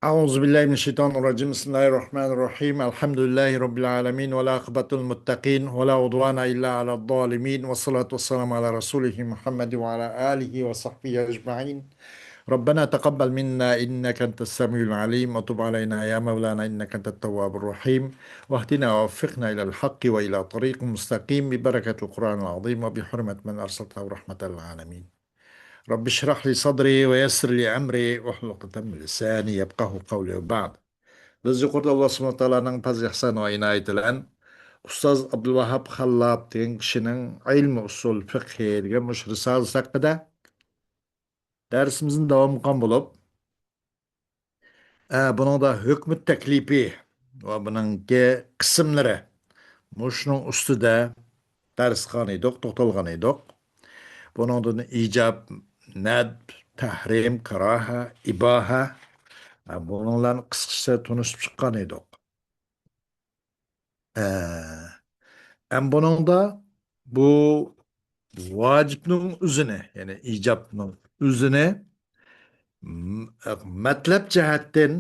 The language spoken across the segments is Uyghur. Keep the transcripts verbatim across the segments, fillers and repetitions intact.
أعوذ بالله من الشيطان الرجيم. بسم الله الرحمن الرحيم. الحمد لله رب العالمين، والعاقبة للمتقين، ولا عدوان إلا على الظالمين، والصلاة والسلام على رسوله محمد وعلى آله وصحبه أجمعين. ربنا تقبل منا إنك أنت السميع العليم، وتب علينا يا مولانا إنك أنت التواب الرحيم، واهدنا ووفقنا إلى الحق وإلى طريق مستقيم ببركة القرآن العظيم وبحرمة من أرسلته رحمة للعالمين. رب اشرح لي صدري ويسر لي أمري واحلل عقدة من لساني يفقهوا قولي وبعد. بىز يۇقىرىدا ئاللا سۇبھانەھۇ ۋە تائالانىڭ پەزلى ئىھسان ۋە ئىنايىتى بىلەن ئۇستاز ئابدۇلۋاھاب خاللاپ دېگەن كىشىنىڭ ئىلمى ئۇسۇل فىقھى دېگەن مۇشۇ رىسالىسى ھەققىدە دەرسىمىزنى داۋام قىلغان بولۇپ، ئە، بۇنىڭدا ھۆكمى تەكلىپى ۋە بۇنىڭكى قىسىملىرى مۇشۇنىڭ ئۈستىدە دەرس قىلغان ئىدۇق، توختالغان ئىدۇق. بۇنىڭدىن ئىجاب، نەدب، تەھرىم، كاراھە، ئىباھە، ئە، بۇنىڭلارنى قىسقىچە تونۇشۇپ چىققان ئىدۇق. ئە، ئەم بۇنىڭدا بۇ ۋاجىپنىڭ ئۆزىنى، يەنى ئىجابنىڭ ئۆزىنى م-، مەتلەپ جەھەتتىن،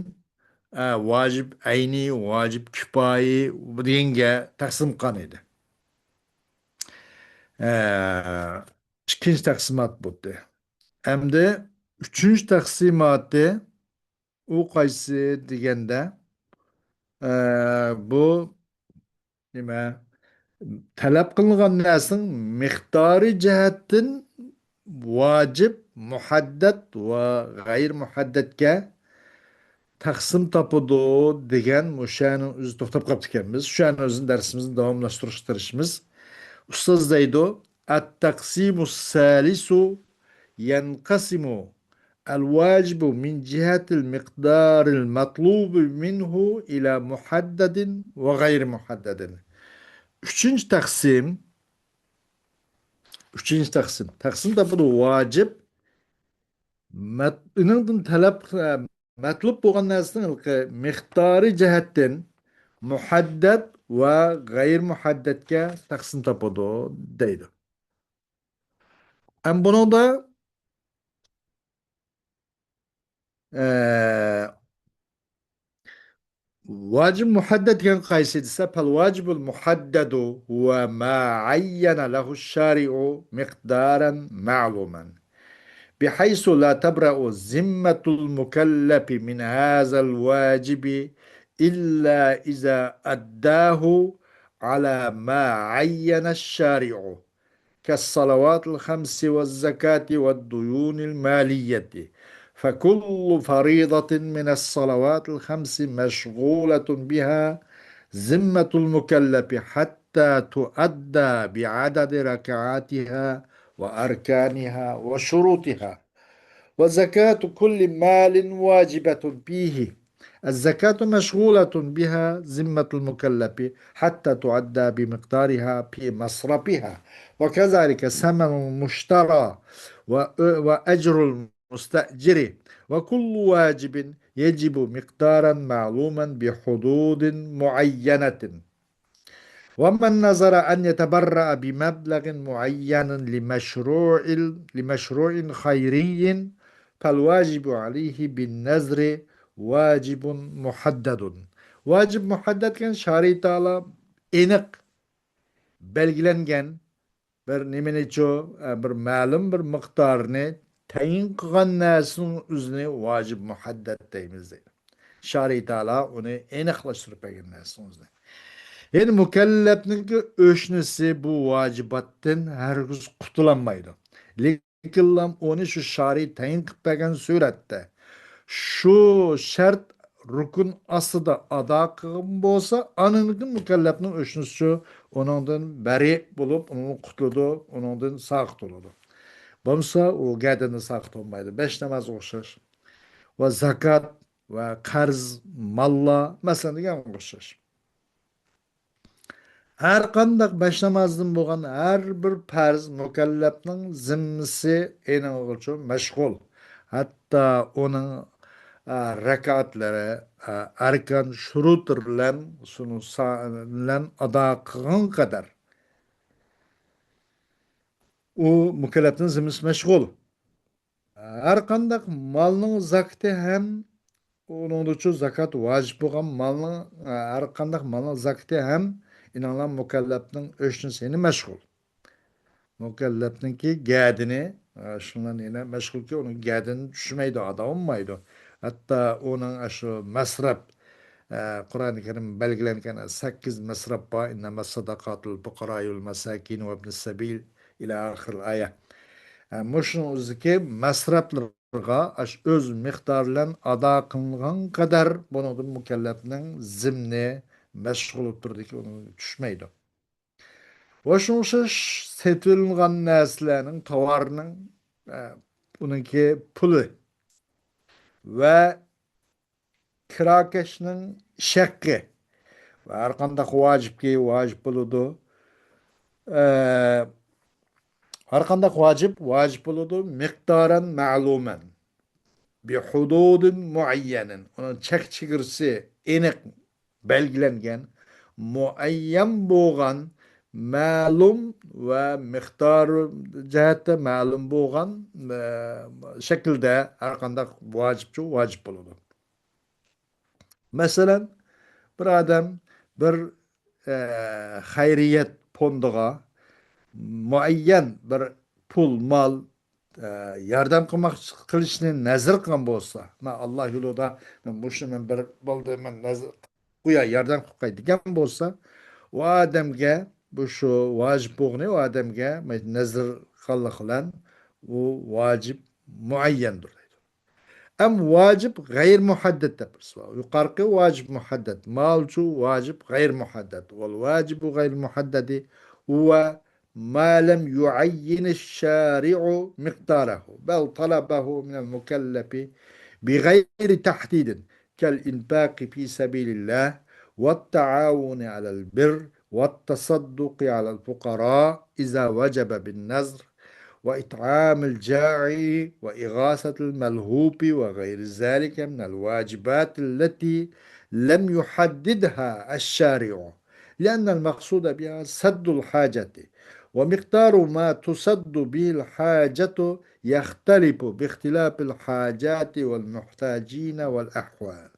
ئە، ۋاجىپ ئەينى، ۋاجىپ كىپايى دېگەنگە تەقسىم قىلغان ئىدى. ئە، ئىككىنچى تەقسىمات بولدى. ئەمدى ئۈچىنچى تەقسىماتى ئۇ قايسى دېگەندە، ئە، بۇ نېمە؟ تەلەپ قىلىنغان نەرسىنىڭ مىقدارى جەھەتتىن ۋاجىپ، مۇھەددەت ۋە غەيرىي مۇھەددەتكە تەقسىم تاپىدۇ دېگەن مۇشۇنىڭ ئۆزى توختاپ قاپتىكەنمىز. شۇنىڭ ئۆزىنى دەرسىمىزنى داۋاملاشتۇرۇشقا تىرىشىمىز. ئۇستاز دەيدۇ، التقسيم الثالث ينقسم الواجب من جهة المقدار المطلوب منه إلى محدد وغير محدد. ئۈچىنچى تەقسىم، ئۈچىنچى تەقسىم، تەقسىم تاپىدۇ ۋاجىپ، مەت-، ئۇنىڭدىن تەلەپ، مەتلۇب بولغان نەرسىنىڭ ھېلىقى مىقدارى جەھەتتىن مۇھەددەت ۋە غەيرىي مۇھەددەتكە تەقسىم تاپىدۇ دەيدۇ. ئەم بۇنىڭدا، ئە، ۋاجىب مۇھەددەت دېگەن قايسى دېسە، فالواجب المحدد هو ما عين له الشارع مقدارا معلوما، بحيث لا تبرأ ذمة المكلف من هذا الواجب إلا إذا أداه على ما عين الشارع، كالصلوات الخمس والزكاة والديون المالية، فكل فريضة من الصلوات الخمس مشغولة بها ذمة المكلف حتى تؤدى بعدد ركعاتها وأركانها وشروطها. وزكاة كل مال واجبة فيه. الزكاة مشغولة بها ذمة المكلف حتى تؤدى بمقدارها في مصرفها. وكذلك ثمن المشترى و-، وأجر المستأجر. وكل واجب يجب مقدارا معلوما بحدود معينة. ومن نذر أن يتبرع بمبلغ معين لمشروع، لمشروع خيري فالواجب عليه بالنذر واجب محدد. ۋاجىب مۇھەددەت دېگەن شارىئەت تائالا ئېنىق بەلگىلەنگەن بىر نېمىنىچۇ، ئە، بىر مەلۇم بىر مىقدارنى تەيىن قىلغان نەرسىنىڭ ئۆزىنى ۋاجىب مۇھەددەت دەيمىز دەيدۇ. شارىئەت تائالا ئۇنى ئېنىقلاشتۇرۇپ بەرگەن نەرسىنىڭ ئۆزىنى. يەنى مۇكەللەپنىڭكى ئۆشنىسى بۇ ۋاجىباتتىن ھەرگىز قۇتۇلالمايدۇ. لېكىنلا ئۇنى شۇ شارىئەت تەيىن قىلىپ بەرگەن سۈرەتتە، شۇ شەرت رۇكۇن ئاستىدا ئادا قىلغان بولسا، ئاندىن كېيىن مۇكەللەپنىڭ ئۆشنىسىچۇ ئۇنىڭدىن بەرىئ بولۇپ، ئۇنىڭدىن قۇتۇلىدۇ، ئۇنىڭدىن ساقىت بولىدۇ. بولمىسا ئۇ گەدىنى ساقىت بولمايدۇ. بەش نامازغا ئوخشاش. ۋە زاكات ۋە قەرز، ماللار، مەسىلەن، دېگەنگە ئوخشاش. ھەر قانداق بەش نامازدىن بولغان ھەر بىر پەرز مۇكەللەپنىڭ زىممىسى ئېنىڭغىچۇ مەشغۇل. ھەتتا ئۇنىڭ، ئە، رەكئەتلىرى، ئە، ئەركان شۇرۇتلىرى بىلەن، شۇنىڭ سا-، بىلەن ئادا قىلغان قەدەر ئۇ مۇكەللەپنىڭ زىممىسى مەشغۇل. ھەر قانداق مالنىڭ زاكىتى ھەم ئۇنىڭدىچۇ زاكات ۋاجىپ بولغان مالنىڭ، ئە، ھەر قانداق مالنىڭ زاكىتى ھەم ئېنىڭلار مۇكەللەپنىڭ ئۆشنىسى، يەنى مەشغۇل. مۇكەللەپنىڭكى گەدىنى، ئە، شۇنىڭ يەنە مەشغۇلكى ئۇنىڭ گەدىنى چۈشمەيدۇ، ئادا بولمايدۇ. ھەتتا ئۇنىڭ ئاشۇ مەسرەپ، ئە، قۇرئانى كەرىم بەلگىلەنگەن سەككىز مەسرەپ بار. إنما الصدقات للفقراء والمساكين وابن السبيل إلى آخر الآية. ئە، مۇشۇنىڭ ئۆزىدىكى مەسرەپلىرىغا ئاشۇ ئۆز مىقدارى بىلەن ئادا قىلىنغان قەدەر بۇنىڭدىن مۇكەللەپنىڭ زىمنى مەشغۇل تۇردىكى ئۇنى چۈشمەيدۇ. ۋە شۇنىڭغا ئوخشاش سېتىۋېلىنغان نەرسىلەرنىڭ، تاۋارنىڭ، ئە، ئۇنىڭكى پۇلى ۋە كىراكەشنىڭ ئىش ھەققى ۋە ھەر قانداق ۋاجىپكى ۋاجىپ بولىدۇ. ئە، ھەر قانداق ۋاجىپ ۋاجىپ بولىدۇ، مىقدارەن مەلۇمەن، بىھۇدۇدىن مۇئەييەنىن، ئۇنىڭ چەك چېگرىسى ئېنىق بەلگىلەنگەن، مۇئەييەن بولغان، مەلۇم ۋە مىقدار جەھەتتە مەلۇم بولغان، ئە، شەكىلدە ھەر قانداق ۋاجىپچۇ ۋاجىپ بولىدۇ. مەسىلەن، بىر ئادەم بىر، ئە، خەيرىيەت فوندىغا مۇئەييەن بىر پۇل، مال، ئە، ياردەم قىلماق، قىلىشنى نەزىر قىلغان بولسا، مەن ئاللا يولىدا، مەن مۇشۇ، مەن بىر بولدى، مەن نەزىر، گويا ياردەم قىلىپ قوياي دېگەن بولسا، ئۇ ئادەمگە بۇ شۇ ۋاجىپ بولغىنى، ئۇ ئادەمگە نەزىر قىلغانلىق بىلەن ئۇ ۋاجىپ مۇئەييەندۇر دەيدۇ. ئەم ۋاجىب غەير مۇھەددەت دەپ بىرسى بار. يۇقارقى ۋاجىب مۇھەددەت، مالچۇ ۋاجىب غەير مۇھەددەت. والواجب غير المحدد هو ما لم يعين الشارع مقداره، بل طلبه من المكلف بغير تحديد، كالإنفاق في سبيل الله، والتعاون على البر، والتصدق على الفقراء إذا وجب بالنذر، وإطعام الجائع، وإغاثة الملهوف، وغير ذلك من الواجبات التي لم يحددها الشارع، لأن المقصود بها سد الحاجة، ومقدار ما تسد به الحاجة يختلف باختلاف الحاجات والمحتاجين والأحوال.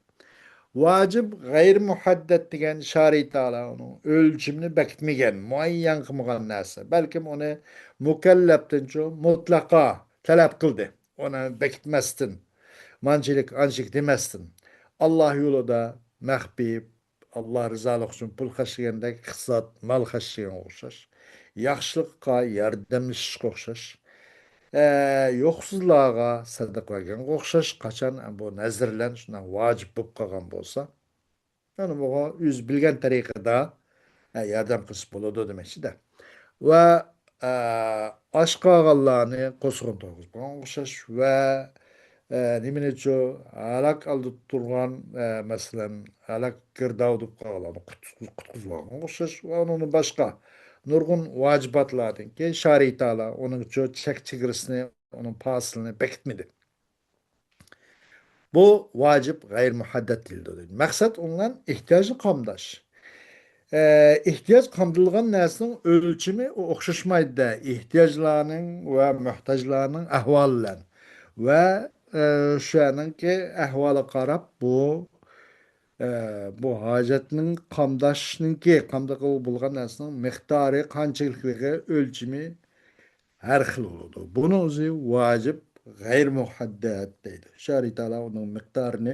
ۋاجىب غەيرىي مۇھەددەت دېگەن شارىئەت تائالا ئۇنىڭ ئۆلچىمىنى بەكىتمىگەن، مۇئەييەن قىلمىغان نەرسە. بەلكىم ئۇنى مۇكەللەپتىنچۇ مۇتلەقا تەلەپ قىلدى. ئۇنى بېكىتمەستىن، مانچىلىك، ئانچىلىك دېمەستىن، ئاللا يولىدا مەخپىي، ئاللا رىزالىقى ئۈچۈن پۇل خەجلىگەندەك، ئىقتىساد، مال خەجلىگەنگە ئوخشاش، ياخشىلىققا ياردەملىشىشكە ئوخشاش، ئە، يوقسۇزلارغا سەدىقە بەرگەنگە ئوخشاش، قاچان بۇ نەزىر بىلەن شۇنداق ۋاجىپ بولۇپ قالغان بولسا، يەنى بۇغا ئۆزى بىلگەن تەرىقىدە، ئە، ياردەم قىلسا بولىدۇ دېمەكچىدە. ۋە، ئە، ئاچ قالغانلارنى قورسىقىنى تويغۇزۇپ قويغانغا ئوخشاش ۋە، ئە، نېمىنىچۇ ھالاك ھالدا تۇرغان، ئە، مەسىلەن، ھالاك گىردابە بولۇپ قالغانلارنى قۇتقۇز-، قۇتقۇزۇپ ئالغانغا ئوخشاش ۋە ئۇنىڭدىن باشقا نۇرغۇن ۋاجىباتلاردىنكى شارىئەت تائالا ئۇنىڭچۇ چەك چېگرىسىنى، ئۇنىڭ پاسىلىنى بېكىتمىدى. بۇ ۋاجىب غەيرىي مۇھەددەت دېيىلىدۇ. مەقسەت ئۇنىڭ بىلەن ئېھتىياجنى قامداش. ئە، ئېھتىياج قامدىلغان نەرسىنىڭ ئۆلچىمى ئوخشاشمايدۇ. ئېھتىياجلارنىڭ ۋە مۆھتاجلارنىڭ ئەھۋالى بىلەن ۋە، ئە، شۇ يەرنىڭكى ئەھۋالىغا قاراپ بۇ، ئە، بۇ ھاجەتنىڭ قامداشنىڭكى، قامدىغىلى بولغان نەرسىنىڭ مىقدارى قانچىلىكلىقى، ئۆلچىمى ھەر خىل بولىدۇ. بۇنىڭ ئۆزى ۋاجىب غەيرىي مۇھەددەت دەيدۇ. شارىئەت تائالا ئۇنىڭ مىقدارىنى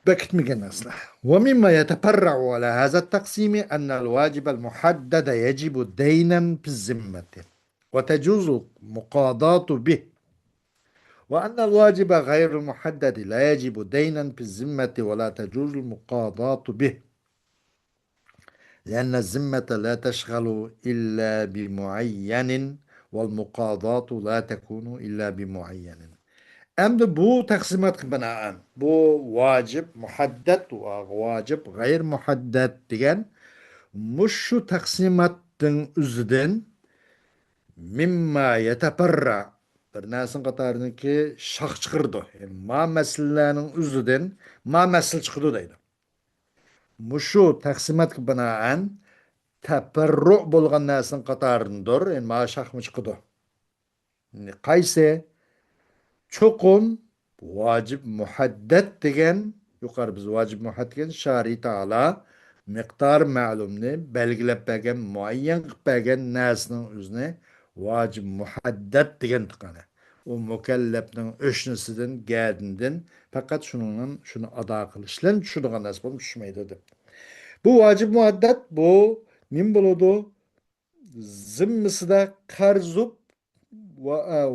بېكىتمىگەن ئەسلا. ومما يتفرع على هذا التقسيم أن الواجب المحدد يجب دينا في الذمة وتجوز المقاضاة به، وأن الواجب غير المحدد لا يجب دينا في الذمة ولا تجوز المقاضاة به، لأن الذمة لا تشغل إلا بمعين، والمقاضاة لا تكون إلا بمعين. ئەمدى بۇ تەقسىماتقا بىنائەن، بۇ ۋاجىب مۇھەددەت ۋە ۋاجىب غەيرىي مۇھەددەت دېگەن مۇشۇ تەقسىماتنىڭ ئۆزىدىن مىمما يەتەپەررە، بىر نەرسىنىڭ قاتارىدىنكى شاخ چىقىرىدۇ. يەنى ما مەسىلىلەرنىڭ ئۆزىدىن ما مەسىلە چىقىدۇ دەيدۇ. مۇشۇ تەقسىماتقا بىنائەن تەپەررۇ بولغان نەرسىنىڭ قاتارىدىندۇر. يەنى ما شاخمۇ چىقىدۇ. قايسى؟ چوقۇم ۋاجىب مۇھەددەت دېگەن، يۇقىرى بىز ۋاجىب مۇھەددەت دېگەن شارى تائالا مىقدار مەلۇمنى بەلگىلەپ بەرگەن، مۇئەييەن قىلىپ بەرگەن نەرسىنىڭ ئۆزىنى ۋاجىب مۇھەددەت دېگەن تۇقانى. ئۇ مۇكەللەپنىڭ ئۆشنىسىدىن، گەدىنىدىن پەقەت شۇنىڭ، شۇنى ئادا قىلىش بىلەن چۈشىدىغان نەرسە بولۇپ چۈشمەيدۇ دەپ. بۇ ۋاجىب مۇھەددەت، بۇ نېمە بولىدۇ؟ زىممىسىدە قەرزۇپ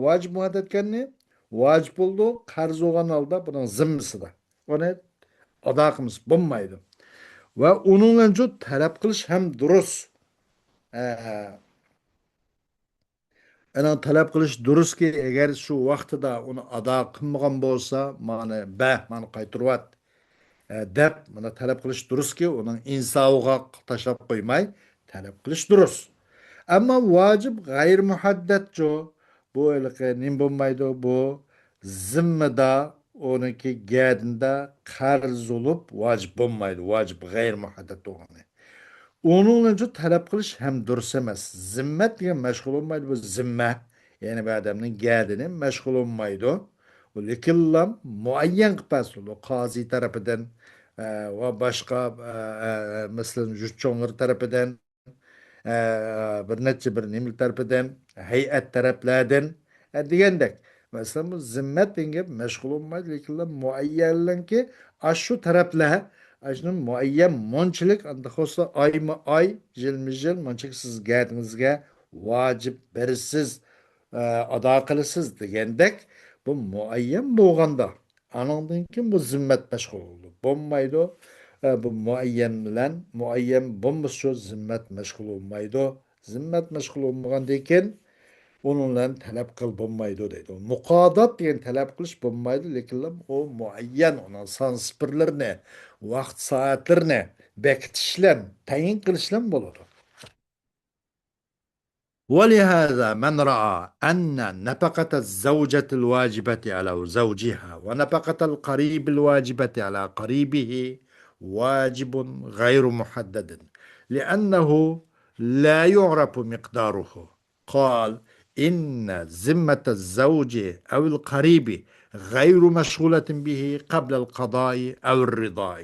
ۋاجىب مۇھەددەتكەننى ۋاجىب بولىدۇ، قەرز بولغان ھالدا بۇنىڭ زىممىسىدە. ئۇنى ئادا قىلمىسا بولمايدۇ. ۋە ئۇنىڭ بىلەن شۇ تەلەپ قىلىش ھەم دۇرۇس. ئە، ئەنە تەلەپ قىلىش دۇرۇسكى، ئەگەر شۇ ۋاقتىدا ئۇنى ئادا قىلمىغان بولسا، مانا بە، مانا قايتۇرۇۋەت، ئە، دەپ، مانا تەلەپ قىلىش دۇرۇسكى، ئۇنىڭ ئىنساۋىغا تاشلاپ قويماي، تەلەپ قىلىش دۇرۇس. ئەمما ۋاجىب غەيرىي مۇھەددەتچۇ، بۇ ھېلىقى نېمە بولمايدۇ، بۇ زىممىدا، ئۇنىڭكى گەدىنىدە قەرز بولۇپ ۋاجىپ بولمايدۇ، ۋاجىپ غەيرىي مۇھەددەت بولغىنى. ئۇنىڭ بىلەن شۇ تەلەپ قىلىش ھەم دۇرۇس ئەمەس. زىممەت دېگەن مەشغۇل بولمايدۇ، بۇ زىممە. يەنى بۇ ئادەمنىڭ گەدىنى مەشغۇل بولمايدۇ. لېكىنلا مۇئەييەن قىلىپ بەرسە، قازى تەرىپىدىن، ئە، ۋە باشقا، ئە، ئە، مەسىلەن، يۇرت چوڭلىرى تەرىپىدىن، ئە، بىر نەچچە بىر نېمىلەر تەرىپىدىن، ھەيئەت تەرەپلەردىن، ئە، دېگەندەك. مەسىلەن، بۇ زىممەت دېگەن گەپ مەشغۇل بولمايدۇ، لېكىنلا مۇئەييەنلەرنىڭكى ئاشۇ تەرەپلەر، ئاشۇنى مۇئەييەن مۇنچىلىك، ئانداق بولسا ئايمۇ ئاي، يىلمۇ يىل، مۇنچىلىك سىز گەدىڭىزگە ۋاجىپ بېرىسىز، ئە، ئادا قىلىسىز دېگەندەك، بۇ مۇئەييەن بولغاندا، ئانىڭدىن كېيىن بۇ زىممەت مەشغۇل بولىدۇ. بولمايدۇ. ئە، بۇ مۇئەييەن بىلەن، مۇئەييەن بولمىسا شۇ زىممەت مەشغۇل بولمايدۇ. زىممەت مەشغۇل بولمىغاندىن كېيىن ئۇنىڭ بىلەن تەلەپ قىل بولمايدۇ دەيدۇ. مۇقادات دېگەن تەلەپ قىلىش بولمايدۇ، لېكىنلا ئۇ مۇئەييەن، ئۇنىڭ سان سىپىرلىرىنى، ۋاقىت سائەتلىرىنى بېكىتىش بىلەن، تەيىن قىلىش بىلەن بولىدۇ. ولهذا من رأى أن نفقة الزوجة الواجبة على زوجها ونفقة القريب الواجبة على قريبه واجب غير محدد، لأنه لا يعرف مقداره، قال إن ذمة الزوج أو القريب غير مشغولة به قبل القضاء أو الرضاء،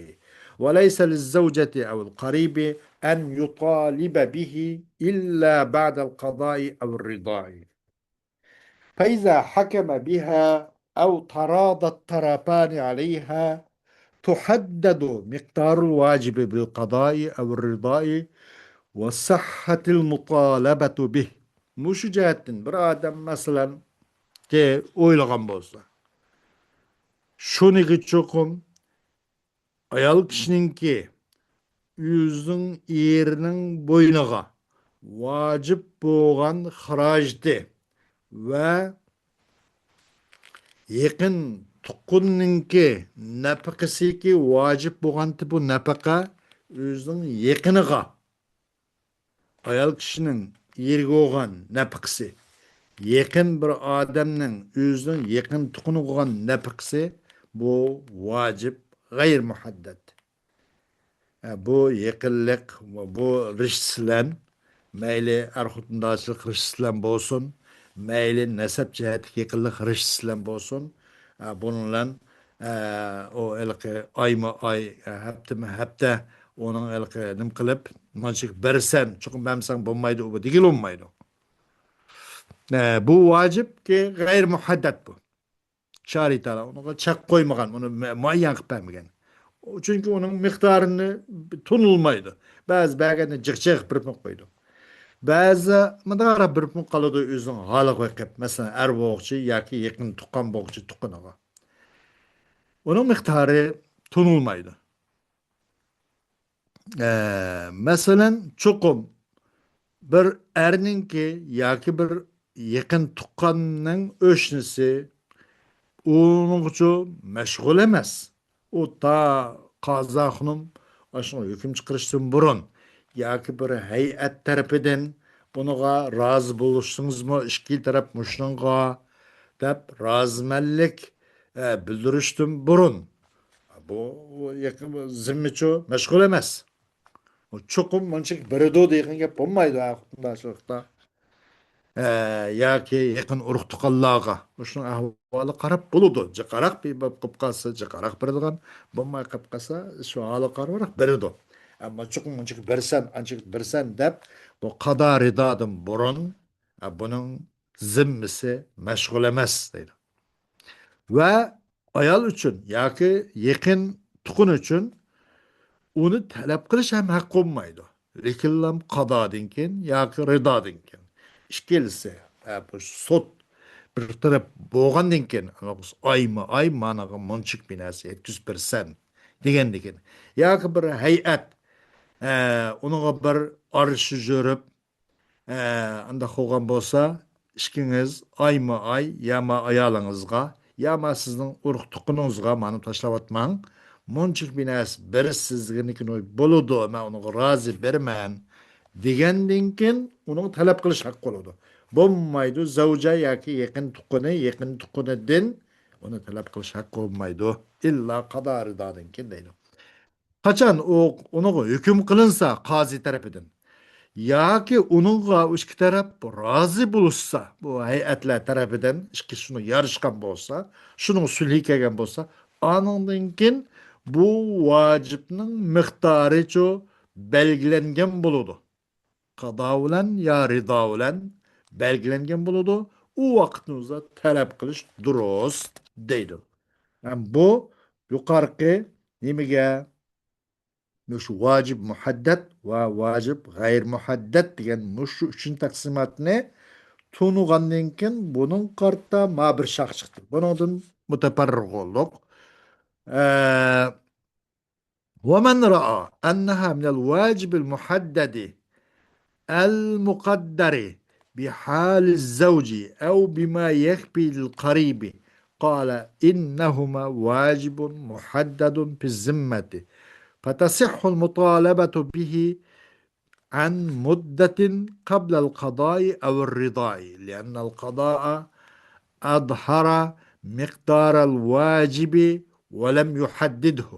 وليس للزوجة أو القريب أن يطالب به إلا بعد القضاء أو الرضاء، فإذا حكم بها أو تراضى الطرفان عليها تحدد مقدار الواجب بالقضاء أو الرضاء وصحت المطالبة به. مۇشۇ جەھەتتىن بىر ئادەم، مەسىلەن، كى ئويلىغان بولسا، شۇنىڭغا چوقۇم ئايال كىشىنىڭكى ئۆزىنىڭ ئېرىنىڭ بوينىغا ۋاجىپ بولغان خىراجىتى ۋە يېقىن تۇغقىنىنىڭكى نەپىقىسىكى ۋاجىپ بولغانتى بۇ نەپىقە ئۆزىنىڭ يېقىنىغا، ئايال كىشىنىڭ ئېرىگە بولغان نەپىقىسى، يېقىن بىر ئادەمنىڭ ئۆزىنىڭ يېقىن تۇغقىنىغا بولغان نەپىقىسى، بۇ ۋاجىپ غەيرىي مۇھەددەت. ئە، بۇ يېقىنلىق، بۇ رىشتىسى بىلەن، مەيلى ئەر-خوتۇنداشلىق رىشتىسى بىلەن بولسۇن، مەيلى نەسەب جەھەتتىكى يېقىنلىق رىشتىسى بىلەن بولسۇن، ئە، بۇنىڭ بىلەن، ئە، ئۇ ھېلىقى ئايمۇ ئاي، ئە، ھەپتىمۇ ھەپتە ئۇنىڭ ھېلىقى نېمە قىلىپ، مانچىلىك بەرسەن، چوقۇم بەرمىسەڭ بولمايدۇ، بۇ دېگىلى بولمايدۇ. ئە، بۇ ۋاجىپكى غەيرىي مۇھەددەت بۇ. شارى تائالا ئۇنىڭغا چەك قويمىغان، ئۇنى مۇ-، مۇئەييەن قىلىپ بەرمىگەن. چۈنكى ئۇنىڭ مىقدارىنى تونۇلمايدۇ. بەزى بەرگەندە جىق جىق بېرىپمۇ قويىدۇ. بەزى مۇنداقراق بېرىپمۇ قالىدۇ ئۆزىنىڭ ھالىغا بېقىپ. مەسىلەن، ئەر بولغۇچى ياكى يېقىن تۇغقان بولغۇچى تۇغقىنىغا. ئۇنىڭ مىقدارى تونۇلمايدۇ. ئە، مەسىلەن، چوقۇم بىر ئەرنىڭكى ياكى بىر يېقىن تۇغقاننىڭ ئۆشنىسى ئۇنىڭغىچۇ مەشغۇل ئەمەس. ئۇ تا قازا خانىم ئاشۇنىڭ ھۆكۈم چىقىرىشتىن بۇرۇن ياكى بىر ھەيئەت تەرىپىدىن بۇنىڭغا رازى بولۇشسىڭىزمۇ ئىككى تەرەپ مۇشۇنىڭغا دەپ رازىمەنلىك، ئە، بىلدۈرۈشتىن بۇرۇن بۇ يېقىن زىممىچۇ مەشغۇل ئەمەس. ئۇ چوقۇم مۇنچىلىك بېرىدۇ دېگەن گەپ بولمايدۇ ھە، خوتۇنداشلىقتا. ئە، ياكى يېقىن ئۇرۇق-تۇغقانلارغا مۇشۇنىڭ ئەھۋالىغا قاراپ بولىدۇ. جىقراق بىر بولۇپ قالسا، جىقراق بېرىدىغان، بولماي قېلىپ قالسا، شۇ ھالىغا قارىۋاراق بېرىدۇ. ئەمما چوقۇم ئۇنچىلىك بېرىسەن، ئانچىلىك بېرىسەن دەپ، بۇ قادا رىدادىن بۇرۇن، ئە، بۇنىڭ زىممىسى مەشغۇل ئەمەس دەيدۇ. ۋە ئايال ئۈچۈن ياكى يېقىن تۇغقىنى ئۈچۈن ئۇنى تەلەپ قىلىش ھەم ھەق بولمايدۇ. لېكىنلا قادادىن كېيىن ياكى رىدادىن كېيىن. ئىككىلىسى، ھە، بۇ سوت بىر تەرەپ بولغاندىن كېيىن، ئايمۇ ئاي مانىغا مۇنچىلىك بىر نەرسە يەتكۈزۈپ بېرىسەن دېگەندىن كېيىن. ياكى بىر ھەيئەت، ھە، ئۇنىڭغا بىر ئارىلىشىپ يۈرۈپ، ئە، ئانداق بولغان بولسا، ئىككىڭىز ئايمۇ ئاي ياما ئايالىڭىزغا، ياما سىزنىڭ ئۇرۇق-تۇغقىنىڭىزغا مانا تاشلاۋاتماڭ. مۇنچىلىك بىر نەرسە بېرىسىز دېگەندىن كېيىن، «ۋاي، بولىدۇ، مەن ئۇنىڭغا رازى بېرىمەن» دېگەندىن كېيىن، ئۇنىڭ تەلەپ قىلىش ھەققى بولىدۇ. بولمايدۇ، زەۋجە ياكى يېقىن تۇغقىنى، يېقىن تۇغقىنىدىن ئۇنى تەلەپ قىلىش ھەققى بولمايدۇ. ئىللا قادا رىدادىن كېيىن دەيدۇ. قاچان ئۇ، ئۇنىڭغا ھۆكۈم قىلىنسا قازى تەرىپىدىن ياكى ئۇنىڭغا ئۇ ئىككى تەرەپ رازى بولۇشسا، بۇ ھەيئەتلەر تەرىپىدىن ئىككى شۇنى يارىشقان بولسا، شۇنىڭ سۈلھى كەلگەن بولسا، ئانىڭدىن كېيىن بۇ ۋاجىپنىڭ مىقدارىچۇ بەلگىلەنگەن بولىدۇ. قادا بىلەن يا رىدا بىلەن بەلگىلەنگەن بولىدۇ. ئۇ ۋاقىتنىڭ ئۆزىدە تەلەپ قىلىش دۇرۇس دەيدۇ. ھەم بۇ يۇقارقى نېمىگە، مۇشۇ ۋاجىب مۇھەددەت ۋە ۋاجىب غەير مۇھەددەت دېگەن مۇشۇ ئۈچىنچى تەقسىماتنى تونۇغاندىن كېيىن، بۇنىڭ قارىتا ما بىر شاخ چىقتى. بۇنىڭدىن مۇتەپەررىق بولدۇق. ئە، ومن رأى أنها من الواجب المحدد المقدر بحال الزوج أو بما يكفي للقريب، قال إنهما واجب محدد في الذمة، فتصح المطالبة به عن مدة قبل القضاء أو الرضاء، لأن القضاء أظهر مقدار الواجب ولم يحدده.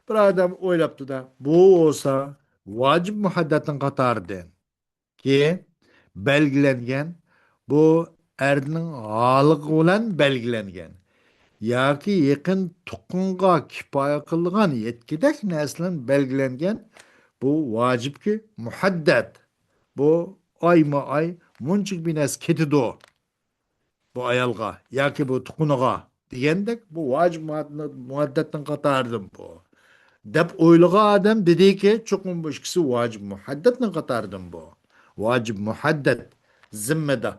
بىر ئادەم ئويلاپتۇ-دە، بۇ بولسا ۋاجىب مۇھەددەتنىڭ قاتارىدىن كى بەلگىلەنگەن، بۇ ئەرنىڭ ھالىقى بىلەن بەلگىلەنگەن ياكى يېقىن تۇغقانغا كىپايە قىلىدىغان يەتكۈدەك نەرسە بىلەن بەلگىلەنگەن بۇ ۋاجىبكى مۇھەددەت. بۇ ئايمۇ ئاي مۇنچىلىك بىر نەرسە كېتىدۇ بۇ ئايالغا ياكى بۇ تۇغقىنىغا دېگەندەك، بۇ ۋاجىب مۇھەددەتنىڭ قاتارىدىن بۇ دەپ ئويلىغان ئادەم دېدىكى، چوقۇم بۇ ئىككىسى ۋاجىب مۇھەددەتنىڭ قاتارىدىن بۇ. ۋاجىب مۇھەددەت زىممىدە.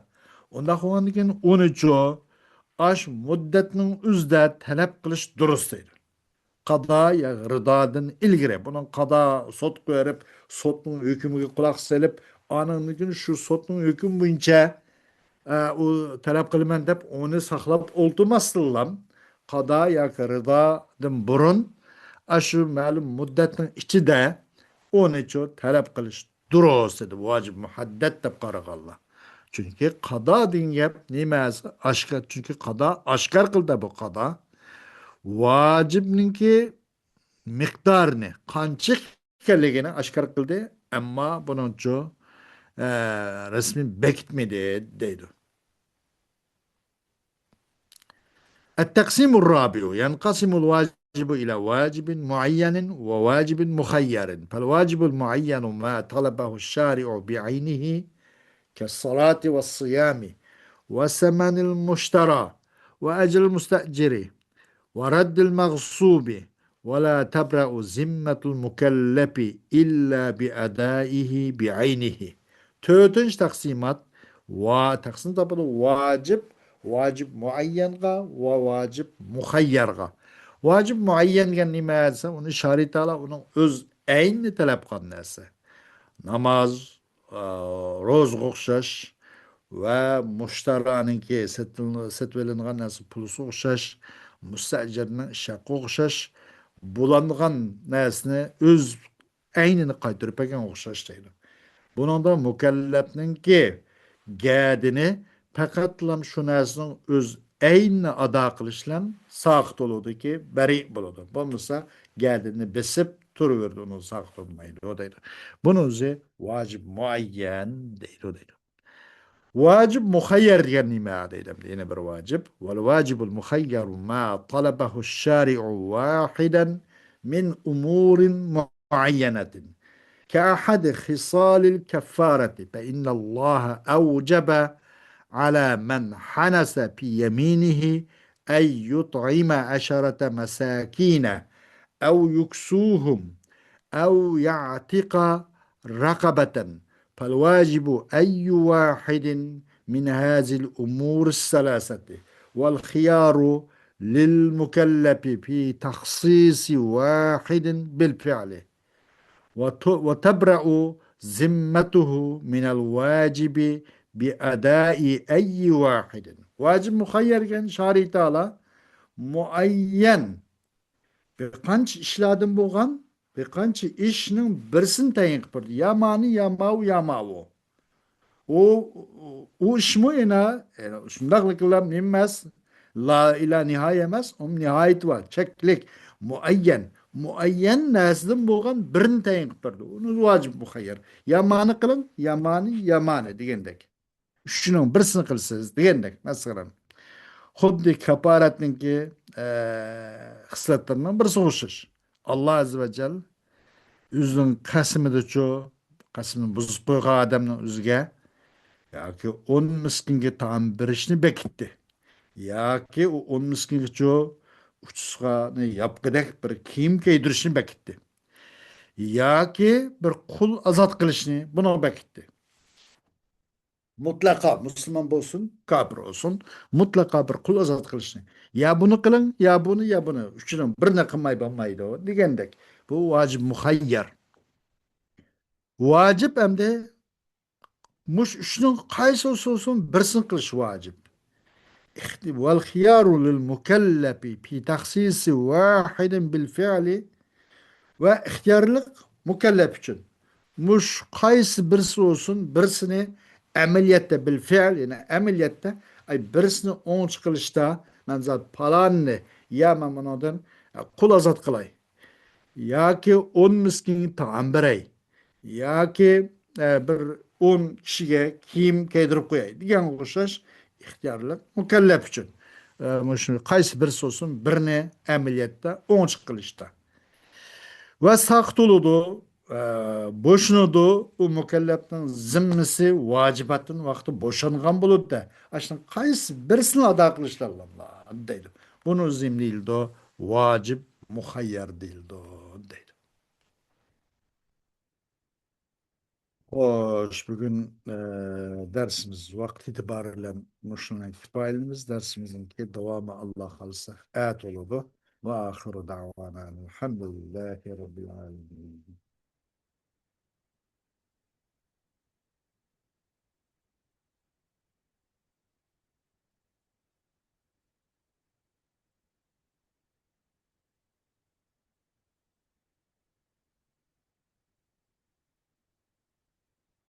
ئۇنداق بولغاندىن كېيىن ئۇنىچۇ ئاش مۇددەتنىڭ ئۆزىدە تەلەپ قىلىش دۇرۇس دەيدۇ. قادا يا رىدادىن ئىلگىرى. بۇنىڭ قادا سوتقا بېرىپ، سوتنىڭ ھۆكمىگە قۇلاق سېلىپ، ئانىڭدىن كېيىن شۇ سوتنىڭ ھۆكمى بويىچە، ئە، ئۇ تەلەپ قىلىمەن دەپ ئۇنى ساقلاپ ئولتۇرماستىنلا، قادا ياكى رىدادىن بۇرۇن، ئاشۇ مەلۇم مۇددەتنىڭ ئىچىدە ئۇنىچۇ تەلەپ قىلىش دۇرۇس دېدى، ۋاجىب مۇھەددەت دەپ قارىغانلار. چۈنكى قادا دېگەن گەپ نېمە؟ ئاشكار، چۈنكى قادا ئاشكار قىلدى بۇ قادا. ۋاجىبنىڭكى مىقدارىنى، قانچە ئىكەنلىكىنى ئاشكار قىلدى، ئەمما بۇنىڭچۇ، ئە، رەسمىي بېكىتمىدى دەيدۇ. التقسيم الرابع، ينقسم الواجب إلى واجب معين وواجب مخير. فالواجب المعين ما طلبه الشارع بعينه كالصلاة والصيام وثمن المشترى وأجر المستأجر ورد المغصوب، ولا تبرأ ذمة المكلف إلا بأدائه بعينه. تۆتىنچى تەقسىمات، ۋا-، تەقسىم تاپىدۇ ۋاجىب، ۋاجىب مۇئەييەنغا ۋە ۋاجىب مۇخەييەرغا. ۋاجىب مۇئەييەن دېگەن نېمە دېسە، ئۇنى شارىئەت تائالا ئۇنىڭ ئۆز ئەينىنى تەلەپ قىلغان نەرسە. ناماز، ئا، روزىغا ئوخشاش ۋە مۇشتەرانىڭكى سېتىل-، سېتىۋېلىنغان نەرسە پۇلىسىغا ئوخشاش، مۇستەئجىرنىڭ ئىش ھەققىگە ئوخشاش بولىدىغان نەرسىنى ئۆز ئەينىنى قايتۇرۇپ بەرگەنگە ئوخشاش دەيدۇ. بۇنىڭدا مۇكەللەپنىڭكى گەدىنى پەقەتلا شۇ نەرسىنىڭ ئۆز ئەينىنى ئادا قىلىش بىلەن ساقىت بولىدۇكى، بەرىئ بولىدۇ. بولمىسا گەدىنىنى بېسىپ تۇرۇۋېرىدۇ، ئۇنى ساقىت بولمايدۇ دەيدۇ. بۇنى ئۆزى ۋاجىب مۇئەييەن دەيدۇ، دەيدۇ. ۋاجىب مۇخەييەر دېگەن نېمە دەيدۇ، يەنە بىر ۋاجىب. والواجب المخير ما طلبه الشارع واحدا من أمور معينة كأحد خصال الكفارة، فإن الله أوجب على من حنث في يمينه أن يطعم عشرة مساكين أو يكسوهم أو يعتق رقبة، فالواجب أي واحد من هذه الأمور الثلاثة، والخيار للمكلف في تخصيص واحد بالفعل، وت-، وتبرأ ذمته من الواجب بأداء أي واحد. ۋاجىب مۇخەييەر دېگەن شارىئىي تائالا مۇئەييەن بىر قانچە ئىشلاردىن بولغان، بىر قانچە ئىشنىڭ بىرسىنى تەيىن قىلىپ بەردى. يا مانى، يا ماۋۇ، يا ماۋۇ. ئۇ، ئۇ ئىشمۇ يەنە، يەنە شۇنداقلىقلا نېمە ئەمەس، لا ئىلا نىھايە ئەمەس، ئۇنىڭ نىھايىتى بار، چەكلىك، مۇئەييەن. مۇئەييەن نەرسىدىن بولغان بىرنى تەيىن قىلىپ بەردى. ئۇنى ۋاجىب مۇخەييەر. يا مانى قىلىڭ، يا مانى، يا مانى دېگەندەك. ئۈچىنىڭ بىرسىنى قىلىسىز دېگەندەك، مەسىلەن. خۇددى كاپارەتنىڭكى، ئە، خىسلەتلىرىنىڭ بىرسىگە ئوخشاش. ئاللا ئەززە ۋە جەل ئۆزىنىڭ قەسىمىدىچۇ، قەسىمنى بۇزۇپ قويغان ئادەمنىڭ ئۆزىگە ياكى ئون مىسكىنگە تائام بېرىشنى بېكىتتى. ياكى ئۇ ئون مىسكىنگىچۇ ئۇچىسىغا ياپقىدەك بىر كىيىم كىيدۈرۈشنى بېكىتتى. ياكى بىر قۇل ئازاد قىلىشنى بۇنىڭغا بېكىتتى. مۇتلەقا مۇسۇلمان بولسۇن، كاپىر بولسۇن، مۇتلەقا بىر قۇل ئازاد قىلىشنى. يا بۇنى قىلىڭ، يا بۇنى، يا بۇنى. ئۈچىنىڭ بىرىنى قىلماي بولمايدۇ دېگەندەك. بۇ ۋاجىب مۇخەييەر. ۋاجىب ئەمدى مۇشۇ ئۈچنىڭ قايسى بولسۇن، بىرسىنى قىلىش ۋاجىب. اخت-، والخيار للمكلف في تخصيص واحد بالفعل، ۋە ئىختىيارلىق مۇكەللەپ ئۈچۈن. مۇشۇ قايسى بىرسى بولسۇن، بىرسىنى ئەمەلىيەتتە بىل فېئىل، يەنى ئەمەلىيەتتە، ئاي، بىرسىنى ئوڭچە قىلىشتا، مەن زادى پالاننى يا مەن بۇنىڭدىن، ئە، قۇل ئازاد قىلاي، ياكى ئون مىسكىنگە تائام بېرەي، ياكى، ئە، بىر ئون كىشىگە كىيىم كىيدۈرۈپ قوياي دېگەنگە ئوخشاش ئىختىيارلىق مۇكەللەپ ئۈچۈن. ئە، مۇشۇ قايسى بىرسى بولسۇن، بىرنى ئەمەلىيەتتە ئوڭچە قىلىشتا. ۋە ساقىت بولىدۇ، ئە، بوشىنىدۇ، ئۇ مۇكەللەپنىڭ زىممىسى ۋاجىباتتىن ۋاقتى بوشانغان بولىدۇ-دە. ئاشۇنىڭ قايسى بىرسىنى ئادا قىلىشلارلا دەيدۇ. بۇنى زىم دېيىلىدۇ، ۋاجىب مۇخەييەر دېيىلىدۇ، دەيدۇ. خوش، بۈگۈن، ئە، دەرسىمىز ۋاقىت ئېتىبارى بىلەن مۇشۇنىڭ كۇپايىلىمىز. دەرسىمىزنىڭكى داۋامى، ئاللا خالىسا، ئەتە بولىدۇ. ۋە ئاخىرۇ دەۋانا ئەلھەمدۇلىللاھى رەببىل ئالەمىن.